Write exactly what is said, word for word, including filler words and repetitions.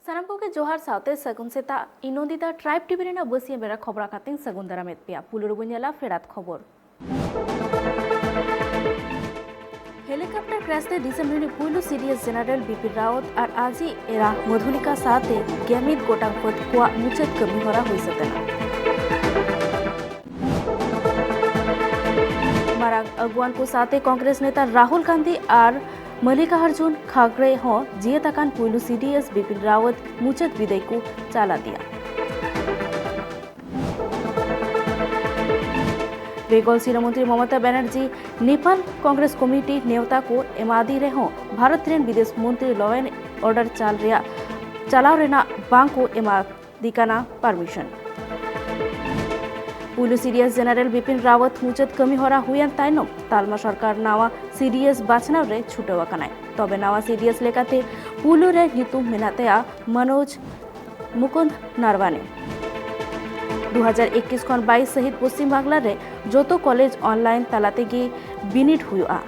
ᱥᱟᱱᱟᱢ ᱠᱚᱜᱮ ᱡᱚᱦᱟᱨ ᱥᱟᱶᱛᱮ ᱥᱟᱹᱜᱩᱱ ᱥᱮᱛᱟᱜ᱾ ᱤᱧ ᱱᱚᱱᱫᱤᱛᱟ, ᱴᱨᱟᱭᱤᱵᱽ ᱴᱤᱵᱷᱤ ᱨᱮᱱᱟᱜ ᱵᱟᱹᱥᱤᱭᱟᱹ ᱵᱮᱲᱟ ᱠᱷᱚᱵᱚᱨ ᱟᱠᱟᱛᱮᱧ ᱥᱟᱹᱜᱩᱱ ᱫᱟᱨᱟᱢᱮᱫ ᱯᱮᱭᱟ᱾ ᱯᱩᱭᱞᱩ ᱨᱮᱵᱚᱱ ᱧᱮᱞᱟ ᱯᱷᱮᱰᱟᱛ ᱠᱷᱚᱵᱚᱨ᱾ ᱦᱮᱞᱤᱠᱚᱯᱴᱟᱨ ᱠᱨᱮᱥ ᱛᱮ ᱫᱤᱥᱚᱢ ᱨᱤᱱᱤᱡ ᱯᱩᱭᱞᱩ ᱥᱤᱰᱤᱮᱥ ᱡᱮᱱᱟᱨᱮᱞ ᱵᱤᱯᱤᱱ ᱨᱟᱣᱚᱛ ᱟᱨ ᱟᱡᱤᱡ ᱮᱨᱟ ᱢᱚᱫᱷᱩᱞᱤᱠᱟ ᱥᱟᱶᱛᱮ ᱜᱮᱢᱤᱛ ᱜᱚᱴᱟᱝ ᱯᱷᱟᱹᱫ ᱠᱚᱣᱟᱜ ᱢᱩᱪᱟᱹᱫ ᱠᱟᱹᱢᱤ ᱦᱚᱨᱟ ᱦᱩᱭ ᱥᱟᱹᱛ ᱮᱱᱟ᱾ ᱢᱟᱨᱟᱝ ᱟᱹᱜᱩᱣᱟᱱ ᱠᱚ ᱥᱟᱶᱛᱮ ᱠᱚᱝᱜᱨᱮᱥ ᱱᱮᱛᱟ ᱨᱟᱦᱩᱞ ᱜᱟᱱᱫᱷᱤ ᱟᱨ ᱢᱟᱞᱞᱤᱠᱟᱨᱡᱩᱱ ᱠᱷᱟᱨᱜᱮ ᱦᱚᱸ ᱡᱤᱭᱟᱹᱛ ᱟᱠᱟᱱ ᱯᱩᱭᱞᱩ ᱥᱤᱰᱤᱮᱥ ᱵᱤᱯᱤᱱ ᱨᱟᱣᱚᱛ ᱢᱩᱪᱟᱹᱫ ᱵᱤᱫᱟᱹᱭ ᱠᱚ ᱪᱟᱞ ᱟᱫᱮᱭᱟ᱾ ᱵᱮᱜᱚᱞ ᱥᱤᱨᱟᱹ ᱢᱚᱱᱛᱨᱤ ᱢᱚᱢᱚᱛᱟ ᱵᱟᱱᱟᱨᱡᱤ ᱱᱮᱯᱟᱞ ᱠᱚᱝᱜᱨᱮᱥ ᱠᱚᱢᱤᱴᱤ ᱱᱮᱣᱛᱟ ᱠᱚ ᱮᱢᱟᱫᱮ ᱨᱮᱦᱚᱸ ᱵᱷᱟᱨᱚᱛ ᱨᱮᱱ ᱵᱤᱫᱮᱥ ᱢᱚᱱᱛᱨᱤ ᱞᱚ ᱮᱱᱰ ᱚᱨᱰᱟᱨ ᱪᱟᱞ ᱨᱮᱭᱟᱜ ᱪᱟᱞᱟᱣ ᱨᱮᱱᱟᱜ ᱵᱟᱝ ᱠᱚ ᱮᱢᱟᱫᱮ ᱠᱟᱱᱟ ᱯᱟᱨᱢᱤᱥᱚᱱ᱾ ᱯᱩᱭᱞᱩ ᱥᱤᱰᱤᱮᱥ ᱡᱮᱱᱟᱨᱮᱞ ᱵᱤᱯᱤᱱ ᱨᱟᱣᱟᱛ ᱢᱩᱪᱟᱹᱫ ᱠᱟᱹᱢᱤ ᱦᱚᱨᱟ ᱦᱩᱭᱮᱱ ᱛᱟᱭᱱᱚᱢ ᱛᱟᱞᱢᱟ ᱥᱚᱨᱠᱟᱨ ᱱᱟᱣᱟ ᱥᱤᱰᱤᱮᱥ ᱵᱟᱪᱷᱱᱟᱣ ᱨᱮ ᱪᱷᱩᱴᱟᱹᱣ ᱟᱠᱟᱱᱟᱭ᱾ ᱛᱚᱵᱮ ᱱᱟᱣᱟ ᱥᱤᱰᱤᱮᱥ ᱞᱮᱠᱟᱛᱮ ᱯᱩᱭᱞᱩ ᱨᱮ ᱧᱩᱛᱩᱢ ᱢᱮᱱᱟᱜ ᱛᱟᱭᱟ ᱢᱚᱱᱳᱡᱽ ᱢᱩᱠᱩᱱᱫ ᱱᱟᱨᱣᱟᱱᱮ᱾ ᱫᱩ ᱦᱟᱡᱟᱨ ᱮᱠᱩᱥ ᱠᱷᱚᱱ ᱵᱟᱭᱤᱥ ᱥᱟᱹᱦᱤᱛ ᱯᱚᱥᱪᱤᱢ ᱵᱟᱝᱞᱟ ᱨᱮ ᱡᱚᱛᱚ ᱠᱚᱞᱮᱡᱽ ᱚᱱᱞᱟᱭᱤᱱ ᱛᱟᱞᱟ ᱛᱮᱜᱮ ᱵᱤᱱᱤᱰ ᱦᱩᱭᱩᱜᱼᱟ᱾